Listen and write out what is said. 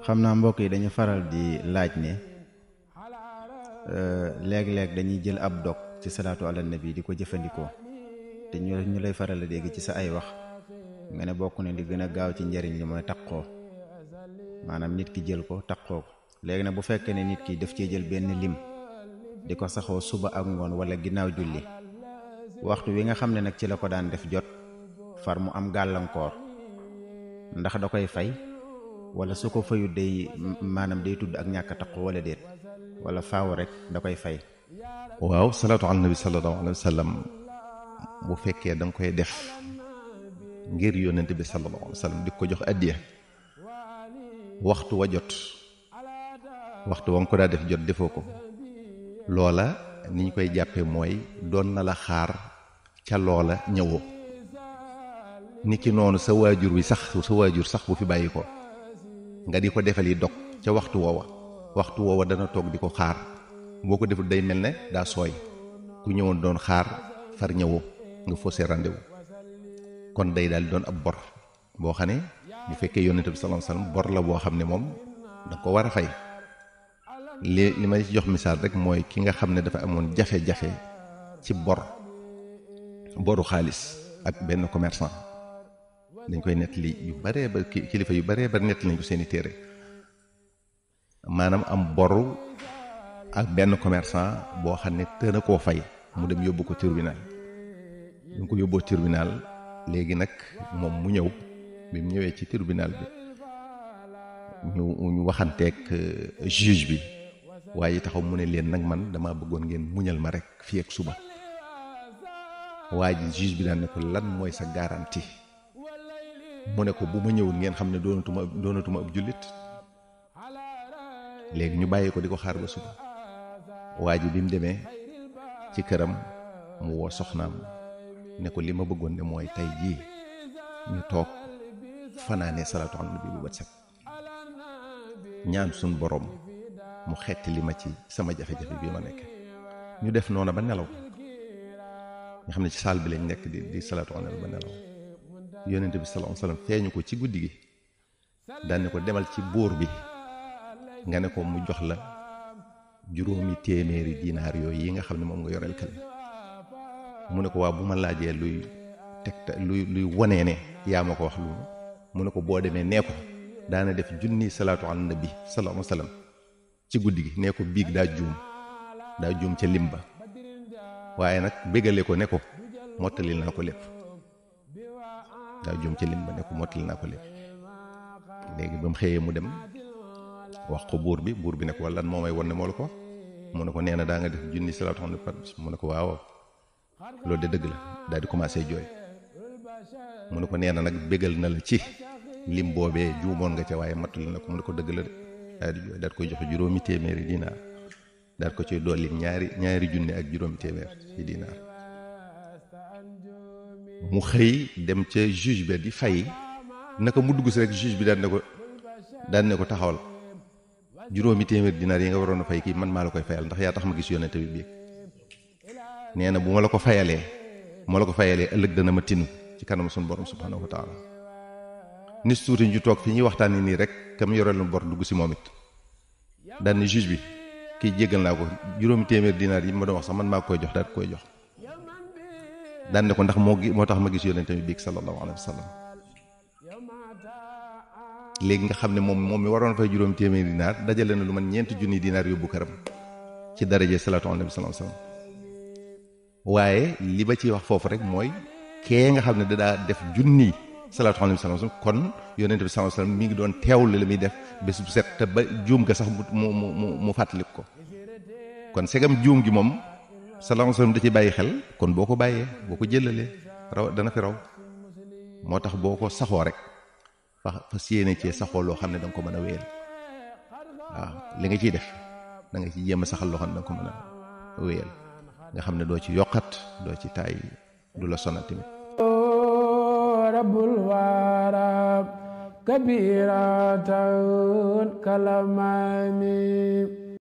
xam naa mbokk yi dañu faral di laaj ne léeg-léeg dañuy jël ab dog ci salaatu ala nabi di ko jëfandikoo te ñu lay faral di dégg ci sa ay wax nga ne bokk na li gën a gaaw ci njariñ li mooy taqoo maanaam nit ki jël ko taqoo ko léegi nag bu fekkee ne nit ki daf cee jël benn lim di ko saxoo suba ak ngoon wala ginnaaw julli waxtu wi nga xam ne nag ci la ko daan def jot far mu am gàllankoor ndax da koy fay wala su ko fayut day maanaam day tudd ak ñàkk a taqoo wala déet wala faaw rek da koy fay. waaw salaatu ala nabi sallallahu alayhi wa sallam bu fekkee da nga koy def ngir yónnent bi sallallahu alayhi wa sallam di ko jox addiya waxtu wa jot waxtu wa nga ko daa def jot defoo ko loola ni ñu koy jàppee mooy doon na la xaar ca loola ñëwoo niki noonu sa waajur wi sax bu fi bàyyi ko nga di ko defali dog ca waxtu woowa dana toog di ko xaar boo ko deful day mel ne daa sooy ku ñëwoon doon xaar far ñëwoo nga faussé rendez-vous kon day daal di doon ab bor boo xam ne bu fekkee yónnent bi sallallahu alayhi wasallam bor la boo xam ne moom da ko war a fay li ma ci jox misaal rek mooy ki nga xam ne dafa amoon jafe-jafe ci boru xaalis ak benn commerçant dañ koy nettali yu baree ba kilifa yu baree ba nettali nañ ko seeni téere maanaam am boru ak benn commerçant boo xam ne tën a koo fay mu dem yóbbu ko tribunal ñu ko yóbboo tribunal léegi nag moom mu ñëw bi mu ñëwee ci tribunal bi ñu waxanteeg juge bi waaye taxaw mu ne leen nag man dama bëggoon ngeen muñal ma rek fii ak suba waa ji juge bi daan ne ko lan mooy sa garantie mu ne ko bu ma ñëwul ngeen xam ne doonatuma ab jullit léegi ñu bàyyi ko di ko xaar ba suba waa ji bi mu demee ci këram mu woo soxnaam ne ko li ma bëggoon ne mooy tey jii ñu toog fanaane salaatu ala nabi bu bët set ñaan suñ boroom mu xetti li ma ci sama jafe-jafe bi ma nekk ñu def noona ba nelaw nga xam ne ci saal bi lañ nekk di salaatu ala nabi ba nelaw yonent bi sallallahu alayhi wasallam feeñu ko ci guddi gi daan ne ko demal ci buur bi nga ne ko mu jox la 500 dinaar yooyu yi nga xam ne moom nga yoreel kal mu ne ko waa bu ma laajee luy wonee ne yaa ma ko wax lu mu ne ko boo demee nee ko daana def junni salaatu ala nabi sallallahu alayhi wasallam ci guddi gi nee ko biig daa juum ca lim ba waaye nag bégale ko ne ko mottalil naa ko lépp daa juum ca lim ba ne ko mottalil naa ko lépp léegi ba mu xëyee mu dem wax ko buur bi ne ko wala lan moo may won ne moo la ko mu ne ko nee na daa nga def junni salaatu ala nabi par bis mu ne ko waaw loolu de dëgg la daal di commencé jooy mu ne ko nee na nag bégal na la ci lim boobee juumoon nga ca waaye matul na ko mu ne ko dëgg la de daal di jooy daal koy joxe 500 dinaar daal ko ciy dolli ñaari junni ak 500 ci dinaar mu xëy dem ca juge bi di fay naka mu dugg si rek juge bi daan ne ko taxawal 500 dinaar yi nga waroon a fay kii man maa la koy fayal ndax yaa tax ma gis yonent bi nee na bu ma la ko fayalee ëllëg dana ma tinu ci kanam suñu borom subhanahu wa taala nis tuuti ñu toog fi ñuy waxtaanee nii rek kam yoreel na bor dugg si moom it daan ne juge bi kii jéggal naa ko 500 dinaar yi ma doon wax sax man maa koy jox daal koy jox daan ne ko ndax moo tax ma gis yonent bi sallallahu alayhi wa sallam léegi nga xam ne moom mi waroon fay 500 dinaar dajale na lu man 4 junni dinaar yóbbu këram ci daraje salaatu ala nabi sallallahu alayhi wa sallam waaye li ba ciy wax foofu rek mooy kee nga xam ne daa def junni salaatu ala nabi sallallahu alayhi wa sallam kon yonent bi sallallahu alayhi wa sallam mi ngi doon teewlu la muy def bés bu set te ba juum ga sax mu fàttaliku ko kon segam juum gi moom sallallahu alayhi wa sallam da ci bàyyi xel kon boo ko bàyyee boo ko jëlalee raw dana fi raw moo tax boo ko saxoo rek fas yéene cee saxoo loo xam ne da nga ko mën a wéyal waaw li nga ciy def da nga ci jéem a saxal loo xam ne da nga ko mën a wéyal nga xam ne doo ci yokkat doo ci taay du la sonal tamit rabbul wara kabiratan kalamani